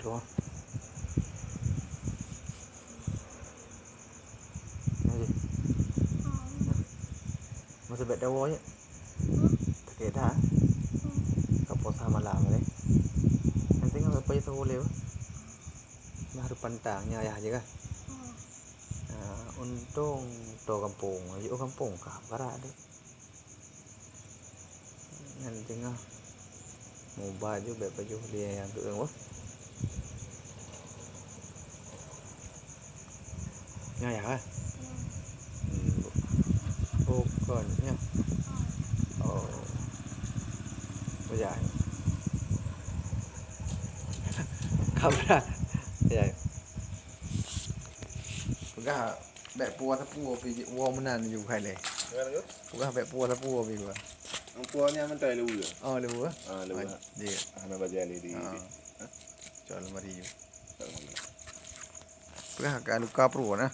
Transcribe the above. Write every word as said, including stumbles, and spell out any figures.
Tuh. Lagi. Masa bèk tawoe je. Sakét that. Ka puasa malam lé. Nanti nggak apa-apa itu boleh, bah. Baru pantang, nyan ayah je kah? Ah, untông to gampông, yôh gampông kah barat deh. Nyan teungoh muba ju bèk pajoh lé nyang keu wah. Nyan ayah, eh? Hmm, bu-, bukon nyan. Oh. Bujang. Kabra. Ya. Peugah bèk puwoe sapeue pi woe meunan ju hai lé. Peugah bèk puwoe sapeue pi gua. Nyang puwoe nyan mantong leubeh. Oh, leubeh. Ah, leubeh. Ah, dia. Ah, nak belajar di, di, ah, di. Ha? Cok lemari ju. Peugah ka luka pruet nah.